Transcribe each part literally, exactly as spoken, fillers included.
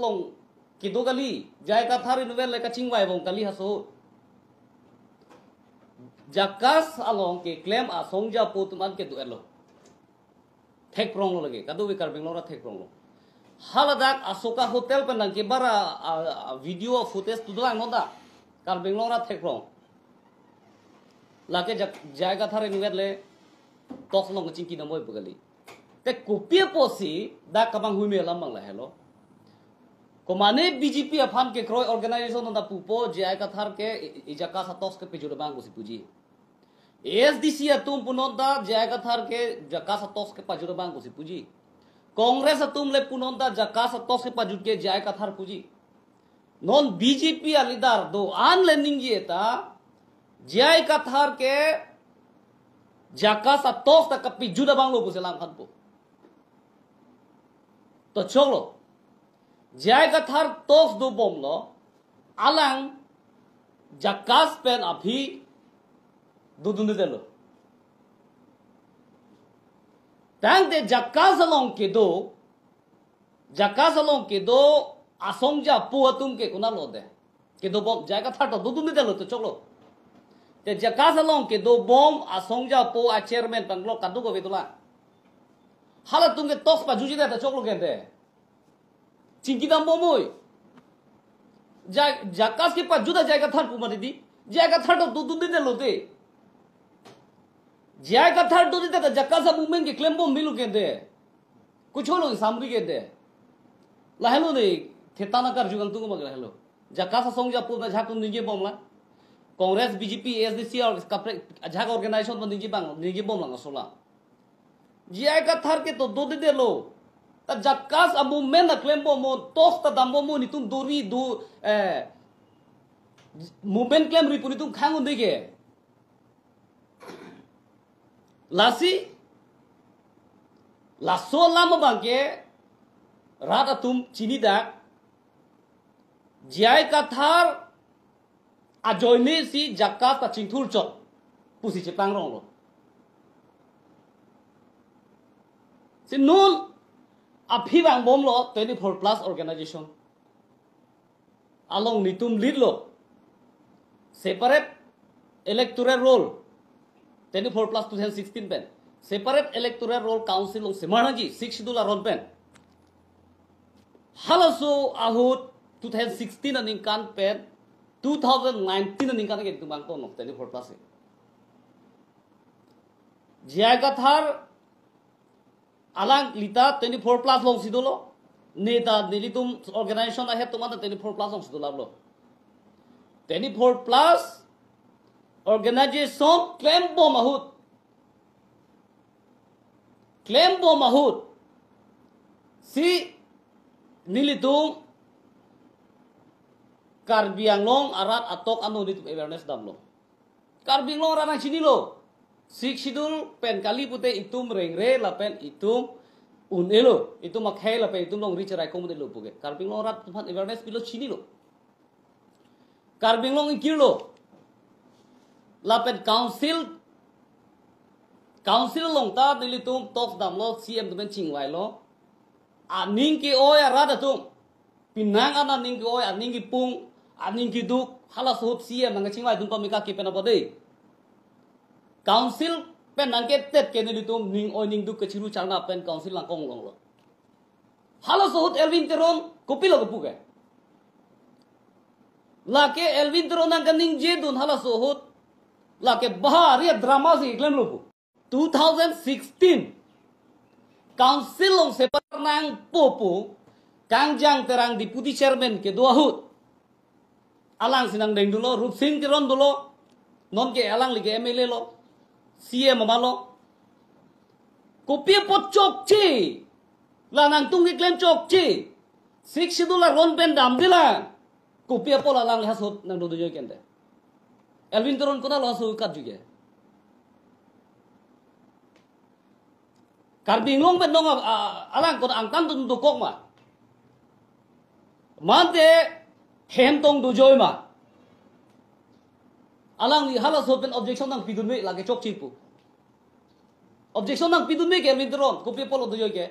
bom kedo kali, J I Kathar inutvet le kachingvai bom kali haso. JACAS along keklem asong japo atum an kedo-etlo. Thekpronglo lake, kadokave Karbi Anglong arat thekpronglo. Haladak Asoka Hotel pen nangkebar a, a, a video footage tu dolang non ta. Karbi Anglong arat thekprong. Lake J I, J I Kathar inutvet le talks along kachingki damvoi pu kali. Te kopi apotsi dak kemanghuime alam abang lahelo. Komane B J P aphan kekroi organization anta pupo J I Kathar ke i, i JACAS a-talks ke pejut abang pusi puji. A S D C atum pu non ta J I Kathar ke JACAS a-talks ke pajut abang pusi puji. Congress atum le pu non ta JACAS a-talks ke pajut ke J I Kathar puji. Non B J P a-leader do-an le ningje ta J I Kathar ke JACAS a-talks ta kapejut abanglo pusi alam aphan pu. To choklo. J I Kathar talks dobomlo, alang JACAS pen aphi dodundedetlo. Tangte JACAS along kedo, JACAS along kedo asong japo atum ke konatlo de? Kedobom, J I Kathar ta dodundedetlo to choklo. Te JACAS along kedobom asong japo a-chairman panglo kadokave dolang. Halatum ke talks pajutjedet ta choklo kente. Chingki dambom oi. Ja, JACAS kepajut ta J I Kathar pu mati di. J I Kathar ta dodundedetlo te. J I Kathar dodundedet ta JACAS a-movement keklembom melo kente. Kocholo samri kente. Lahelo ne, thetan akarju kangtung abang lahelo. JACAS asong japo ta ajahak atum ningjebomlang. Congress, B J P, A S D C or kaprek ajahak organization ta ningjebang, ningjebomlang asola. J I Kathar ke to dodedetlo. Ta JACAS a-movement ta klembom mo, talks ta dambom mo, netum dori do, eh, movement klemri pu netum khang un-e ke. Lasi, laso alam abang ke rat atum chinidak, J I Kathar ajoine si JACAS ta chingthurchot pusi cheplangronglo. Si non aphi vangbomlo twenty-four plus organization along netum lead lo. Separate electoral roll, twenty-four plus two thousand sixteen pen. Separate electoral roll council along semar nangji, Sixth Schedule aron pen. Halaso ahut two thousand sixteen aningkan pen two thousand nineteen aningkan ke netum vangtono twenty-four plus ke. J I Kathar alangli ta twenty-four plus alongsi dolo. Ne ta nelitum organization ahead atum anta twenty-four plus alongsi dolaplo. Twenty-four plus organization klembom ahut, klembom ahut si nelitum Karbi Anglong arat atok ano netum awareness damlo. Karbi Anglong arat nangchinilo. Sixth Schedule pen kali pute itum rengre lapen itum un-elo. Itum akhei lapen itum longri cherai komun-elo pu ke. Karbi Anglong arat atum aphan awareness pilo, chinilo. Karbi Anglong ingkirlo. Lapen council, council along ta nelitum talks damlo, C M atum pen chingvailo. Aning ke-oi arat atum, penang an aning ke-oi, aning kepung, aning keduk, halaso ahut C M nangkachingvai atum pameka ke pen apot de. Council pen nangketet ke nelitum ning oi ning duk kachiru charna pen council nangkong longlo. Halaso ahut Elwin Teron kopilo kepu ke? Lake Elwin Teron nangkaningjedun halaso ahut, lake bahari drama si klemlo pu. Two thousand sixteen council along separate nangpo pu Kangjang Terang deputy chairman kedo ahut, alangsi nangdengdunlo, Rupsing Teron dolo, non ke alangli ke M L A lo, C M amalo. Kopi apot chokche? La nangtum keklem chokche? Sixth Schedule aron pen damdelang. Kopi apot alangli halaso ahut nangdodunjoi kente? Elwin Teron konatlo halaso ahut katju ke? Karbi Anglong pen non a, a, alang konat angtan atum dokok ma? Mate hem tong dojoi ma? Alangli halaso ahut pen objection nangpidunme lake chokche pu. Objection nangpidunme ke Elwin Teron, kopi apotlo dojoi ke?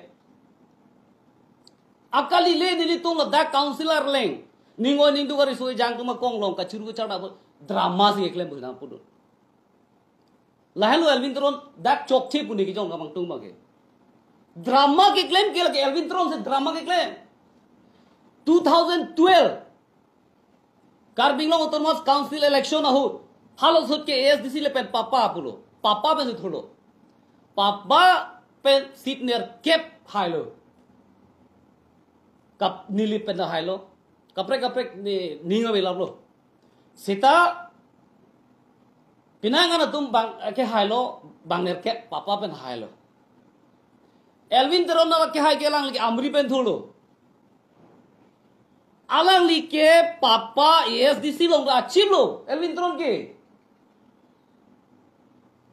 Akali le nelitum ladak council arleng. Ning oi ning duk ari soi jang tum akong long kachuru kachar dak drama si keklem bu nang pudun. Lahelo Elwin Teron dak chokche pu ne kejong abang tung abang ke. Drama keklem ke lake Elwin Teron si drama keklem. Two thousand twelve Karbi Anglong Autonomous Council election ahut. Halaso ahut ke A S D C lapen papa pulo. Papa pen si thurlo. Papa pen seat nerkep hailo. Kap neli pen hailo. Kaprek kaprek ne ning ave laplo. Seta penang an atum bang kehailo bang nerkep papa pen hailo. Elwin Teron na kehai ke alangli ke Amri pen thurlo. Alangli ke papa A S D C along achiplo, Elwin Teron ke.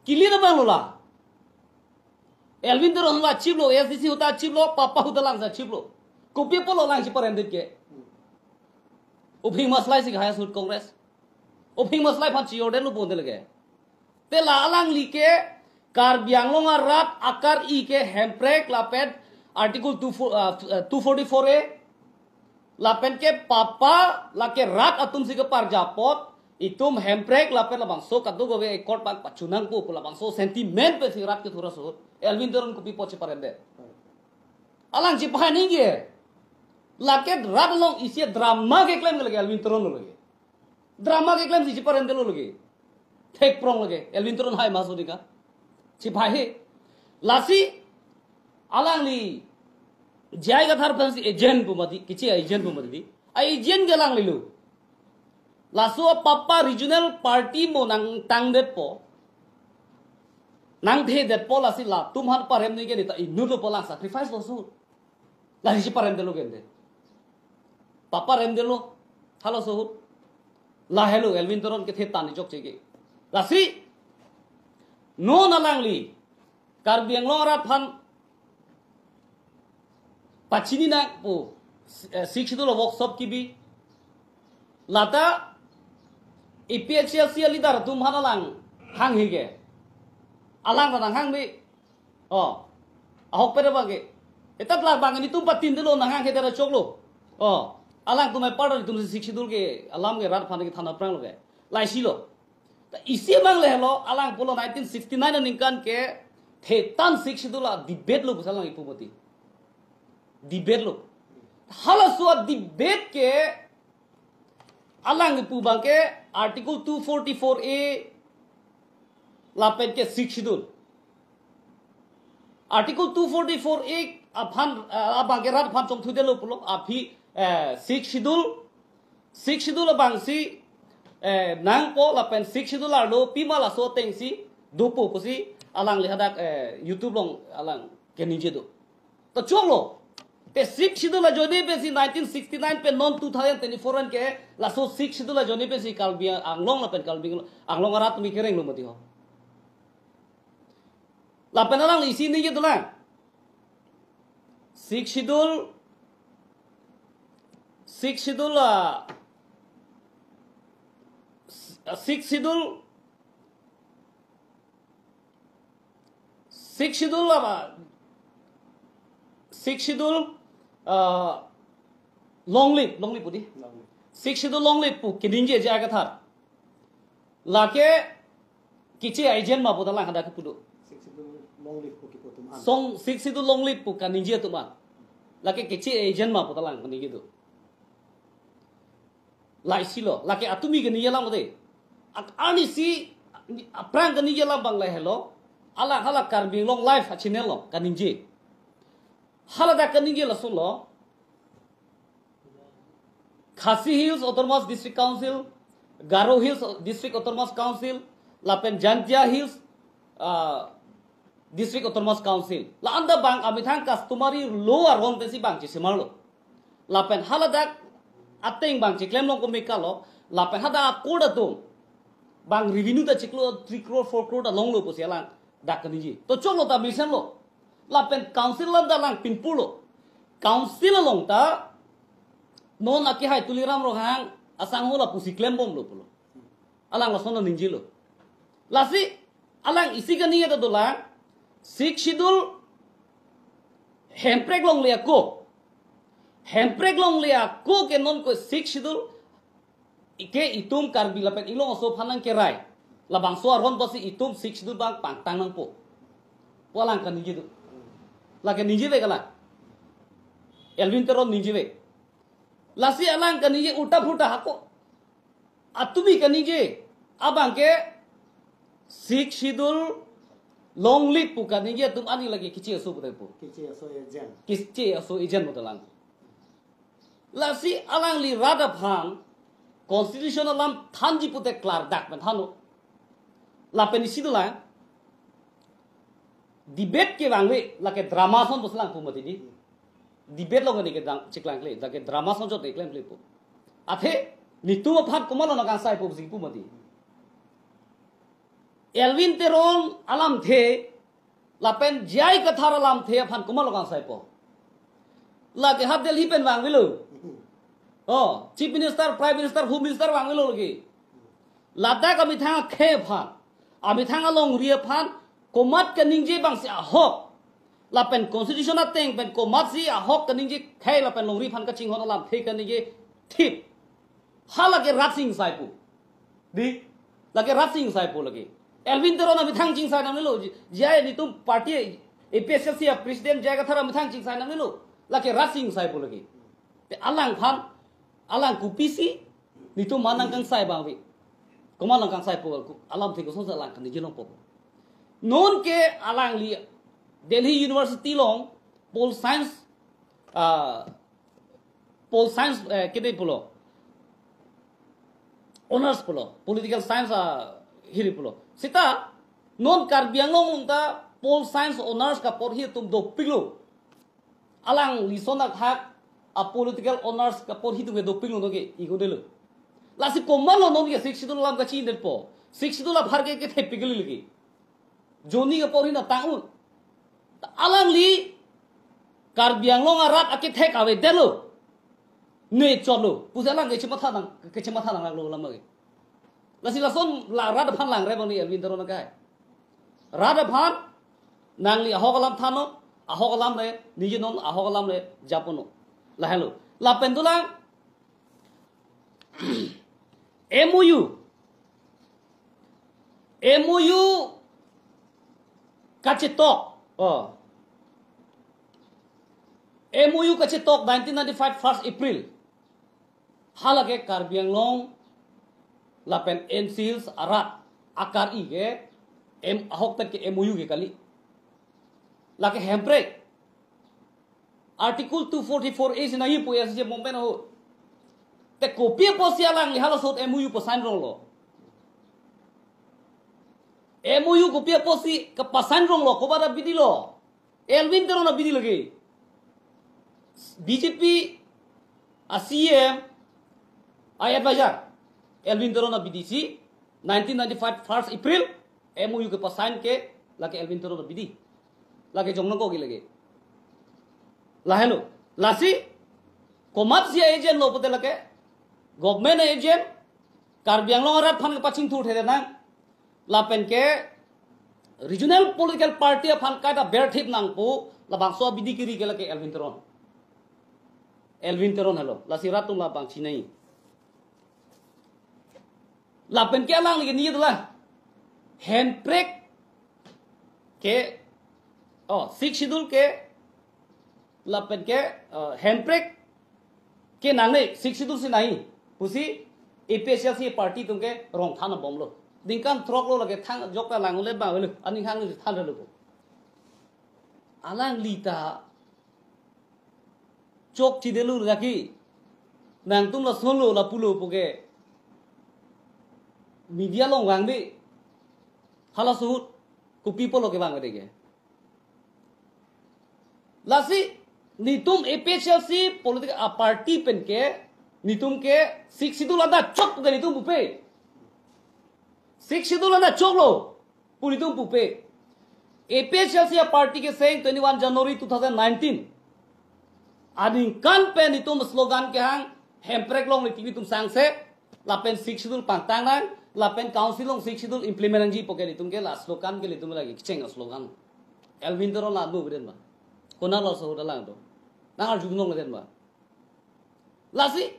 Kili na bang lo la. Elwin Teron la achiplo, A S D C ahut achiplo, papa ahut alang si achiplo. Kopi apotlo alang chiparem det ke. Uphing maslai si kahai ahut Congress. Uphing maslai aphan chijor detlo pon te lake. Te la alangli ke Karbi Anglong arat akar-i ke hemprek lapen Article two four, uh, two forty-four A lapen ke papa lake rat atum si keparjapot itum hemprek lapen labangso kadokave accord bang pachunang pu pu labangso sentiment pen si rat kethur aso ahut Elwin Teron kopi apot chiparem det. Alang chipahai ningje. Lake rat along isi drama keklem ke lake Elwin Teron lo lake. Drama keklem si chiparem detlo lake. Thek prong lake. Elwin Teron hai maso dika. Chipahai. Lasi alangli J I Kathar aphan si agent pu mati, keche agent pu mati. A agent ke alangli lo. Laso papa regional party mo nangtang detpo. Nangthe detpo lasi latum aphan parem ningje ne ta inut lo pu alang sacrifice lo ahut. Lasi chiparem detlo ke ante. Papa rem detlo. Halaso ahut. Lahelo Elwin Teron kethe tan chokche ke. Lasi non alangli Karbi Anglong arat aphan pachini nang pu, eh, Sixth Schedule workshop kebi. Lata A P H L C a leader atum aphan alang hanghe ke. Alang ta nanghangme. Oh. Ahokpet abang ke. Etat la bang nelitum patin detlo nanghanghe det ra choklo. Oh. Alangtum apar nelitum si Sixth Schedule ke alam ke rat aphan kethan aphrang lo ke. Laisi lo. Ta isi abang le lo alang pulo nineteen sixty-nine aningkan ke the tan Sixth Schedule a-debate lo pu si alang ipu mati. Debate lo. Halaso a-debate ke alang ipu abang ke Article two forty-four A lapen ke Sixth Schedule. Article two forty-four A aphan, eh, abang ke rat aphan chongthu detlo pulo aphi, eh, Sixth Schedule, Sixth Schedule abang si, eh, nangpo lapen Sixth Schedule arlo pima laso ateng si dopo pusi alangli hadak, eh, YouTube along alang keningje do. To choklo. Te Sixth Schedule ajoine pensi nineteen sixty-nine pen non two thousand twenty-four an ke laso Sixth Schedule ajoine pensi Karbi Anglong lapen Karbi Anglong arat atum kereng lo mati ho. Lapen alang isi ningje dolang. Sixth Schedule, Sixth Schedule, ah, Sixth Schedule, Sixth Schedule apa? Sixth Schedule, ah, long live, long live pu di. Long live. Sixth Schedule long live pu keningje J I Kathar. Lake keche agent ma pu ta alang hadak kepu do. Sixth Schedule long live pu kipu atum an. Song Sixth Schedule long live pu kaningje atum an. Lake keche agent ma pu ta alang kaningje do. Laisi lo, lake atumi kaningje alam de. Ak-, arnisi aphrang kaningje alam abang lahelo. Alang hala Karbi Anglong Live a-channel along kaningje. Hala dak kaningje lason lo. Khasi Hills Autonomous District Council, Garo Hills District Autonomous Council, lapen Jaintia Hills, ah, District Autonomous Council. La-an ta bang amethang customary law aron pensi bang chisimar lo. Lapen hala dak ateng bang chiklem long kome ka lo, lapen hadak a-court atum bang revenue ta chiklo three crore, four crore ta longlo pusi alang dak kaningje. To choklo ta mesen lo. Lapen council alam ta alang pinpur lo. Council along ta non akehai Tuliram Ronghang asangho lapusi klembom lo pulo. Alang lason ningje lo. Lasi alang isi kaningje ta dolang, Sixth Schedule hemprek longle ako. Hemprek longle ako ke non ko Sixth Schedule ke itum Karbi lapen Inglong aso aphan nangkerai. Labangso aron pusi itum Sixth Schedule abang pangtang nangpo. Pu alang kaningje do. Lake ningjevet kalang. Elwin Teron ningjevet. Lasi alang kaningje ulta phulta hako. Atumi kaningje abang ke Sixth Schedule longle pu kaningje atum ani lake kiche aso pu tangpo. Kiche aso agent. Kiche aso agent mo talang. Lasi alangli rat aphan constitution alam thanji pute klardak pen thano. Lapen isi dolang debate kevangve lake drama ason pusi lang pu mati di. Debate along ne kedang chiklang kle, lake drama ason chot ne klemkle pu. Athe netum aphan komatlo nangkangsai pu pusi pu mati. Elwin Teron alamthe lapen J I Kathar alamthe aphan komatlo kangsaipo. Lake ha Delhi pen vangvelo. Oh, Chief Minister, Prime Minister, Home Minister vangvelo lake. Ladak amethang akhei aphan, amethang alongri aphan, komat kaningje abangsi ahok. Lapen constitution ateng pen komatsi ahok kaningje khei lapen longri aphan kachinghon alamthe kaningje thip. Halake rat si ingsai pu. Di, lake rat si ingsai pu lake. Elwin Teron amethang chingsai nangnelo. J I netum party A P H L C a president J I Kathar amethang chingsai nangnelo. Lake rat si ingsai pu lake. Te alangphan, alang kopisi netum aphan nangkangsai abang ave. Komat nangkangsai pu alamthe kosonsi alang kaningje longpo. Non ke alangli Delhi University along Pol Science, ah, Pol Science, eh, kede pulo. Honors pulo. Political Science, ah, hiri pulo. Seta non Karbi Anglong along ta Pol Science Honors kaporhi atum dopiklo. Alangli ason akhak a Political Honors kaporhi atum ke dopiklo, non ke igodelo. Lasi komatlo non ke Sixth Schedule alam kachinedetpo. Sixth Schedule apharke kethepik kali lake. Joni kaporhi na tang-un. Ta alangli Karbi Anglong arat akethek avedetlo. Ne chotlo. Pusi alang kechematha nang, kechematha nanglaklo alam ke. Lasi lason la rat aphan langre abang ne Elwin Teron akai. Rat aphan nangli ahok alam thannon, ahok alam le ningjenon, ahok alam le japonnon. Lahelo. Lapen dolang M O U. M O U kachetok. Oh. M O U kachetok nineteen ninety-five first April. Halake Karbi Anglong lapen N C Hills arat akar-i ke M, ahokpet ke M O U ke kali. Lake hemprek. Article two forty-four A si nangji pu S J Mompen ho. Te kopi apotsi alangli halaso ahut M O U pasign ronglo? M O U kopi apotsi kepasign ronglo, komat abidi lo? Elwin Teron abidi lake. B J P a C M a advisor. Elwin Teron abidi si nineteen ninety-five first April M O U kepasign ke lake Elwin Teron abidi. Lake jong nangkok lake. Lahelo. Lasi komatsi agent lo pute lake government agent, Karbi Anglong arat aphan kepachingthur thede nang. Lapen ke regional political party aphan kaita berthip nangpo, labangso abidi kiri ke lake Elwin Teron. Elwin Teron helo. Lasi rat atum labang chinai. Lapen ke alangli ke ningje dolang. Hemprek ke, oh, Sixth Schedule ke, lapen ke, eh, hemprek ke nangne, Sixth Schedule si nangji pusi A P H L C party atum ke rong than abomlo. Ningkan throklo lake thang jok ta lang ulet bang avelo, aning hang ni than relo. Alangli ta chokche detlo lake. Nangtum lasonlo lapulo pu ke media along vangve. Halaso ahut kopi apotlo kevangvede ke? Lasi netum A P H L C political, ah, party pen ke netum ke Sixth Schedule anta chok ke netum pupe. Sixth Schedule anta choklo pu netum pupe. A P H L C a party kecheng twenty-one January two thousand nineteen aningkan pen netum slogan kehang, hemprek longle tik netum sangse, lapen Sixth Schedule pangtang nang, lapen council along Sixth Schedule implement nangji pu ke netum ke la slogan ke netum lake kecheng slogan. Elwin Teron la nu beden ba. Konat laso ahut alang atum nang arjulong leden ba. Lasi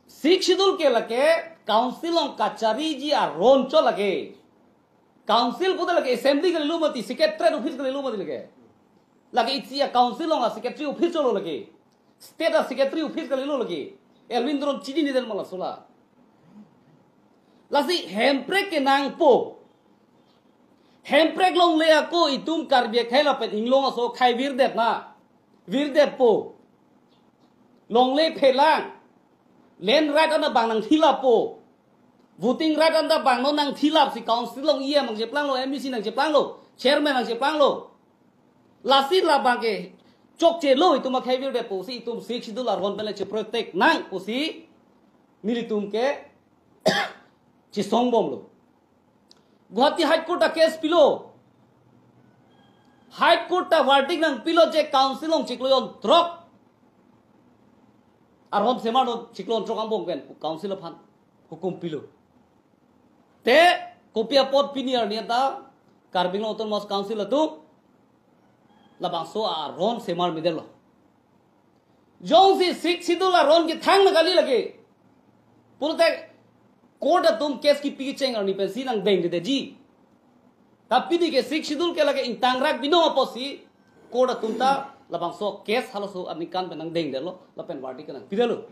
Sixth Schedule ke lake council along kachariji aron chot lake. Council pute lake assembly kalilo mati, secretariat office kalilo mati lake. Lake isi a-council along a-secretary office chotlo lake. State a-secretary office kalilo lake. Elwin Teron chini ni den mala sola. Lasi hemprek kenangpo. Hemprek longle ako itum Karbi akhei lapen inglong aso akhei virdet na. Virdetpo. Longle phelang. Land right anta bang nangthilappo. Voting right anta bang non nangthilap si council along E M nangcheplanglo, M A C nangcheplanglo, chairman nangcheplanglo. Lasi labang ke chokchelo itum akhei virdetpo si itum Sixth Schedule aron pen le cheprotect nang pusi nelitum ke chesongbomlo. Guwahati High Court ta case pilo. High Court ta verdict nangpilo je council along chiklo jonthrok aron semar do, chiklo jonthrok angbong pen council aphan hukum pilo. Te kopi apot pini arni anta Karbi Anglong Autonomous Council atum labangso aron semar medetlo. Jongsi Sixth Schedule aron kethang na kali lake pulote court atum case kipi kecheng arni pensi nangdengdedetji. Tapi pini ke Sixth Schedule ke lake ingtangrak binong apotsi court atum ta labangso case halaso aningkan pen nangdengdetlo lapen verdict nangpidetlo.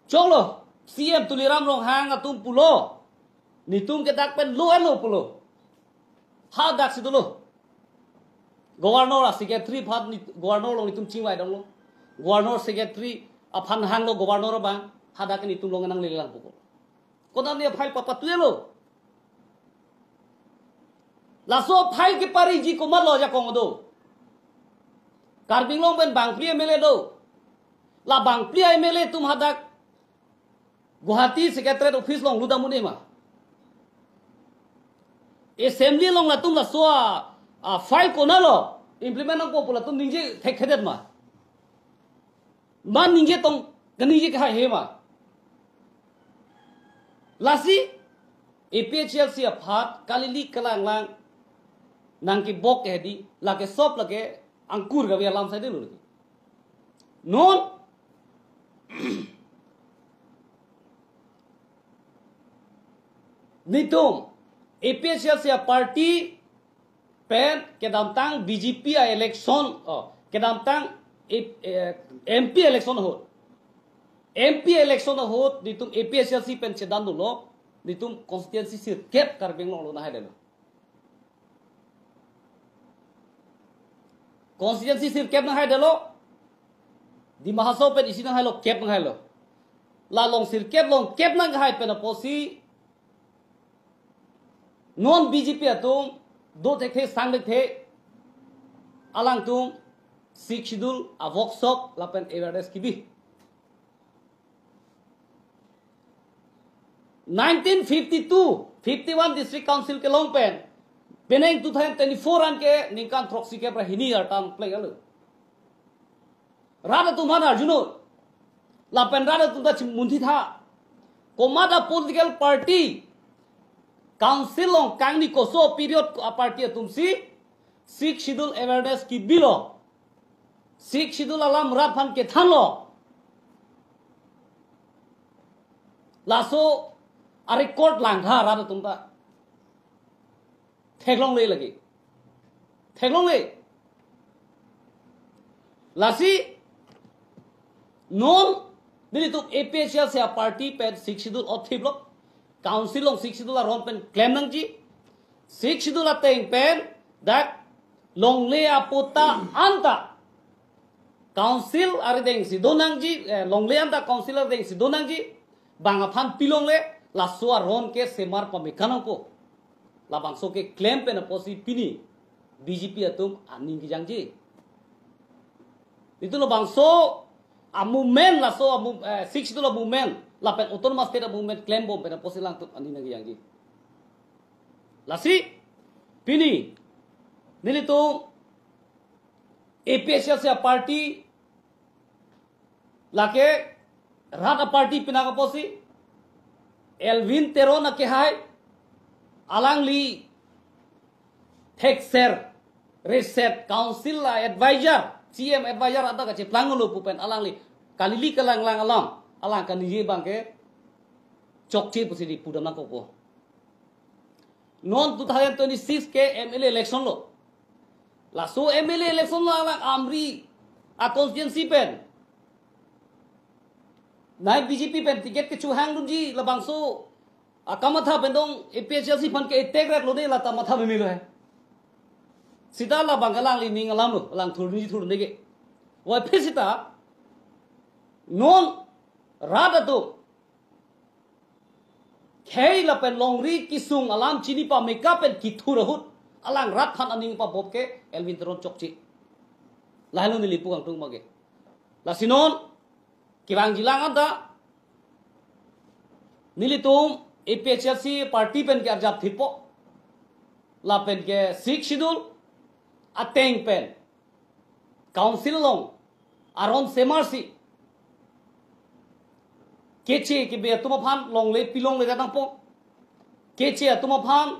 Choklo, C M Tuliram Ronghang atum pulo, netum ke dak pen lo elo pulo. Hadak si dolo. Governor a-secretary aphan ni, governor along netum chingvai damlo. Governor secretary aphan hanglo governor abang. Hadak netum along nanglelang puko. Konat ni file papatuelo. Laso file kepariji komatlo ajakong do. Karbi Anglong pen bangphli M L A do. La bangphli M L A atum hadak Guwahati Secretariat Office along lutdam un-e ma? Assembly along latum laso a, a file konatlo implement nangpo pu latum ningje thekthedet ma? Ma ningje tong, kaningje kahai he ma? Lasi A P H L C aphan kalili kalanglang nangkebok ke hedi, lake sop lake angkur kave alam saidelo lake. Non netum A P H L C a-party pen kedamtang B J P a-election, oh, kedamtang, eh, eh, M P election ahut. M P election ahut netum A P H L C pen chedan dolo, netum constituency sirkep Karbi Anglong along nanghaidetlo. Constituency sirkep nanghaidetlo. Dima Hasao pen isi nanghailo, kep nanghailo. La along sirkep along kep nanghai pen apotsi non B J P atum do thekthe sang thekthe, alangtum Sixth Schedule a-workshop lapen awareness kebi. Nineteen fifty-two, fifty-one District Council kelong pen, penang two thousand twenty-four an ke ningkan throksikep ra hini artan plek alo. Rat atum aphan arjunon. Lapen rat atum ta chimunthi tha. Komat a-political party council along kangni koso period a-party atumsi Sixth Schedule awareness kebilo. Sixth Schedule alam rat aphan kethanlo. Laso a-record langtha rat atum ta. Theklongle lake. Theklongle. Lasi non nelitum A P H L C a-party pen Sixth Schedule othiplo. Council along Sixth Schedule aron pen klem nangji. Sixth Schedule ateng pen dak longle apatta anta council arideng si do nangji, eh, longle anta council arideng si do nangji, bang aphan pilongle, laso aron ke semar pame kanangpo. Labangso keklem pen apotsi pini B J P atum aning kejangji. Netum labangso a-movement, laso a-mov-, eh, Sixth Schedule a-movement, lapen Autonomous State a-movement klembom pen apotsi alangtum aning nangkejangji. Lasi pini nelitum A P H L C a-party lake rat a-party pinaka apotsi Elwin Teron akehai, alangli thekser reset council a-advisor C M advisor adak kacheplang lo pu pen alangli kalili kalanglang alam, alang kaningje abang ke chokche pusi di pudam nangkokpo. Non two thousand twenty-six ke M L A election lo. Laso M L A election lo alang Amri a constituency pen, nai B J P pen ticket kechohang dunji labangso akamatha pen dong, A P H L C aphan ke attack rak lo de, lata matha meme lo he. Sita labang ke alangli ning alam lo, alang thurni thur dege. Wai phe sita non rat atum khei lapen longri kesung alam chini pameka pen kethur ahut alang rat aphan aning pabop ke Elwin Teron chokche. Lahelo neli pu kangtung abang ke. Lasi non kevangji lang anta nelitum A P H L C party pen ke arjap thipo. Lapen ke Sixth Schedule ateng pen council along aron semarsi keche kebe atum aphan longle pilongle det nangpo. Keche atum aphan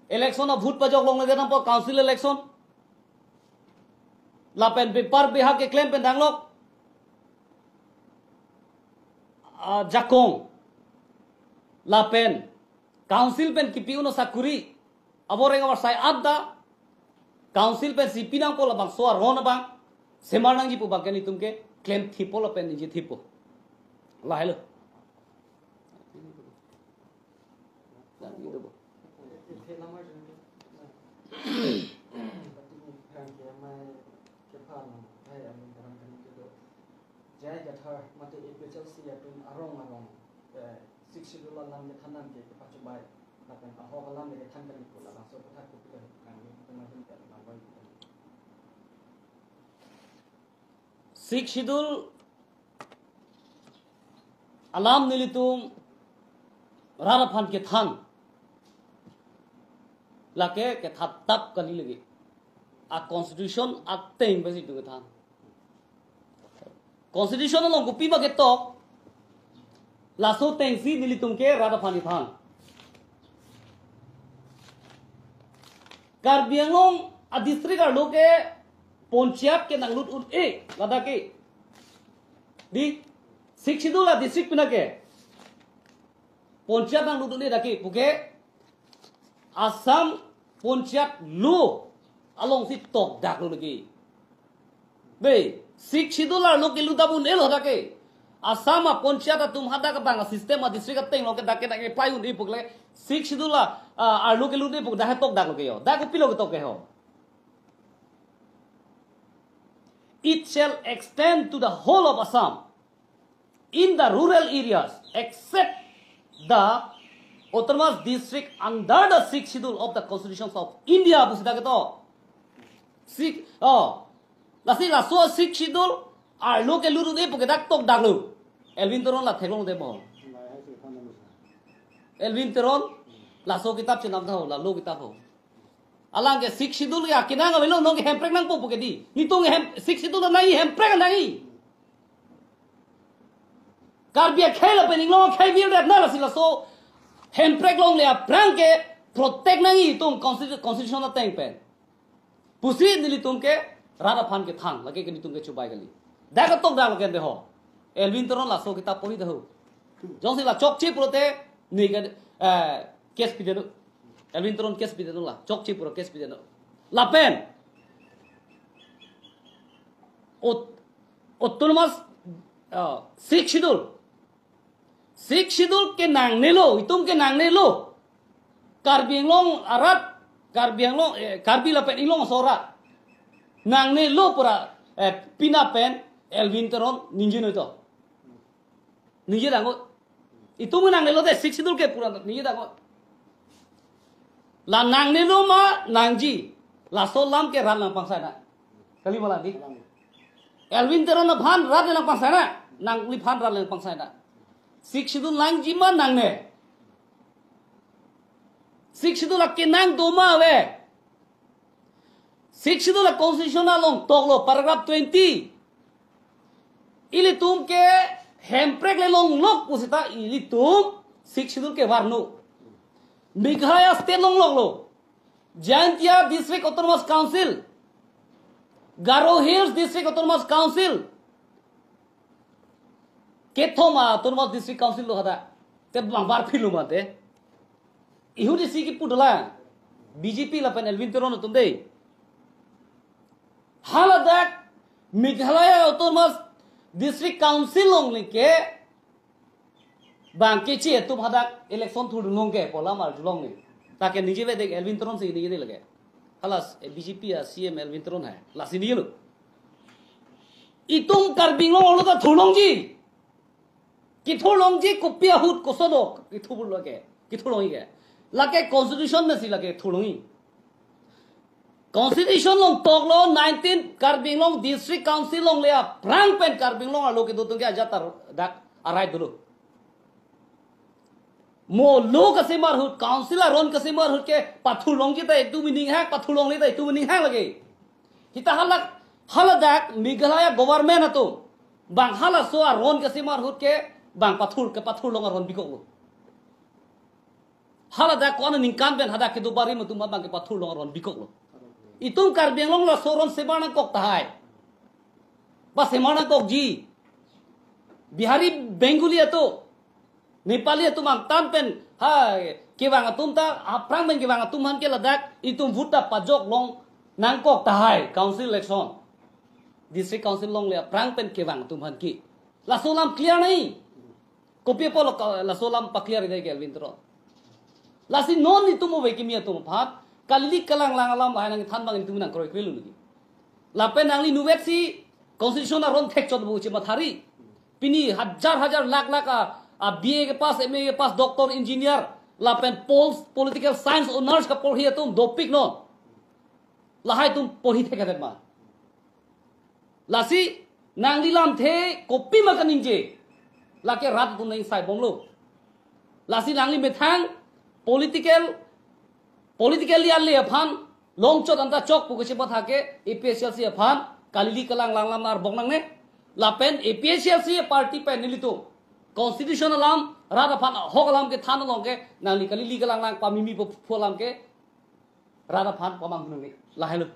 election a vote pajok longle det nangpo, council election. Lapen bepar beha keklem pen danglok ajakong. Lapen council pen kipi un asakuri aboreng abarsai anta council pensi pi nangpo, labangso aron abang semar nangji pu abang ke nelitum ke klem thipo lapen ningje thipo. Lahelo. J I Kathar mate A P H L C atum arong arong, eh, Sixth Schedule alam kethan an ke kepachobai lapen ahok alam le kethan kali pu labangso aputhak kopi kali kangni teman pen lambai. Sixth Schedule alam nelitum rat aphan kethan lake kethan tap kali lagi. A constitution ateng pensi itum kethan. Constitution along kopima ketok, laso atengsi nelitum ke rat aphan kethan. Karbi Anglong a district arlo ke ponchayat ke nanglut un-e ladak ke. Di, Sixth Schedule a district pina ke ponchayat nanglut un-e dak ke puke Assam ponchayat law alongsi tokdak lo lagi. Be, Sixth Schedule arlo kelut un-e lo dak ke. Assam a ponchayat atum hadak abang a system a district ateng lo ke dak ke dak ke pai un-e puk le. Sixth Schedule a, a, arlo kelut un-e puk dak he tokdak lo ke ho. Dak kopilo ketok ke ho. It shall extend to the whole of Assam in the rural areas except the autonomous district under the Sixth Schedule of the Constitution of India pusi dak ketok. Sixth, oh. Lasi laso Sixth Schedule arlo kelut un-e puke dak tokdak lo. Elwin Teron la theklong de mo. Elwin Teron laso kitap chenam tha ho, la law kitap ho. Alang ke Sixth Schedule ke akenang avelo, non ke hemprek nangpo puke di. Nelitum hem, Sixth Schedule nangji, hemprek nangji. Karbi akhei lapen Inglong akhei virdet na lasi laso hemprek longle aphrang ke protect nangji itum constitu-, constitution ateng pen pusi nelitum ke rat aphan kethan, lake ke nelitum ke chubai kali. Dak ketok dak lake de ho. Elwin Teron laso kitap pori dak ho. Jongsi la chokche pulote ne ke, eh, case pideno. Elwin Teron case pideno la. Chokche pura case pideno. Lapen aut-, autonomous, uh, Sixth Schedule. Sixth Schedule ke nangnelo, itum ke nangnelo. Karbi Anglong arat, Karbi Anglong, eh, Karbi lapen Inglong aso arat nangnelo pura, eh, pina pen Elwin Teron ningje noi to. Ningje dango. Itum nangnelo de Sixth Schedule ke pura ningje dango. La nangnelo ma nangji. Laso alam ke rat nangpangsai na. Kali malam di. Elwin Teron aphan rat nangpangsai na. Nangliphan rat nangpangsai na. Sixth Schedule nangji ma nangne. Sixth Schedule akenang do ma ave. Sixth Schedule a constitution along toklo paragraph twenty. Ilitum ke hemprek le longlok pusita ilitum Sixth Schedule ke varno. Meghalaya state longloklo. Jaintia District Autonomous Council. Garo Hills District Autonomous Council. Kethom a Autonomous District Council lo hadak. Te bang bar philo mate. Ihu di si kipu dola. B J P lapen Elwin Teron atum dei. Haladak Meghalaya Autonomous District Council along leke bang keche atum hadak election thurdun long ke pu alam arjulong ni. Ta ke ningje ve dek Elwin Teron si ningje lake. Hala B J P a C M Elwin Teron hai. Lasi ningje lo. Itum Karbi Anglong arlo ta thurlongji. Kithurlongji kopi ahut kosodo kithurlo ke. Kithurlongji ke. Lake constitution na si lake thurlongji. Constitution along toklo nineteen Karbi Anglong District Council along le aphrang pen Karbi Anglong arlo kedo atum ke ajat tar dak arai dolo. Mo lo kasemar ahut, council aron kasemar ahut ke pathurlongji ta itum aning hang, pathurlongle ta itum aning hang lake. Hita halak, haladak Meghalaya government atum bang halaso aron kasemar ahut ke bang pathur, kepathurlong aron bikoklo. Haladak ko-an aningkan pen hadak kedo barim atum bang kepathurlong aron bikoklo. Itum Karbi Anglong laso aron semar nangkok tahai. Ba semar nangkokji. Bihari, Bengali atum, Nepali atum angtan pen, ha, kevang atum ta, aphrang pen kevang atum aphan ke ladak itum vote ta pajok long nangkok tahai, council election. District Council along le aphrang pen kevang atum aphan ke. Laso alam clear nai. Kopi apot lo ka-, laso alam pa-clear dei ke Elwin Teron. Lasi non itum ove kimi atum aphan, kalili kalanglang alam lahai nangthan abang itum nangkroi kroi lo lagi. Lapen nangli nuvet si constitution aron thekchot bu chemathari. Pini hajar hajar lakh lakh a, a B A kepass, M A kepass, doctor, engineer, lapen pols, political science honours kaporhi atum dopik non. Lahai atum porhi thekthedet ma. Lasi nangli lamthe kopi ma kaningje. Lake rat atum nang saibomlo. Lasi nangli methang political, politically ale aphan longchot anta chok pu kachepatha ke A P H L C aphan kalili kalanglang alam arbok nangne. Lapen A P H L C party pen nelitum constitution alam, rat aphan ahok alam kethan along ke nangli kalili kalanglang pamimi pu, pu alam ke rat aphan pamanghu nangne. Lahai lo.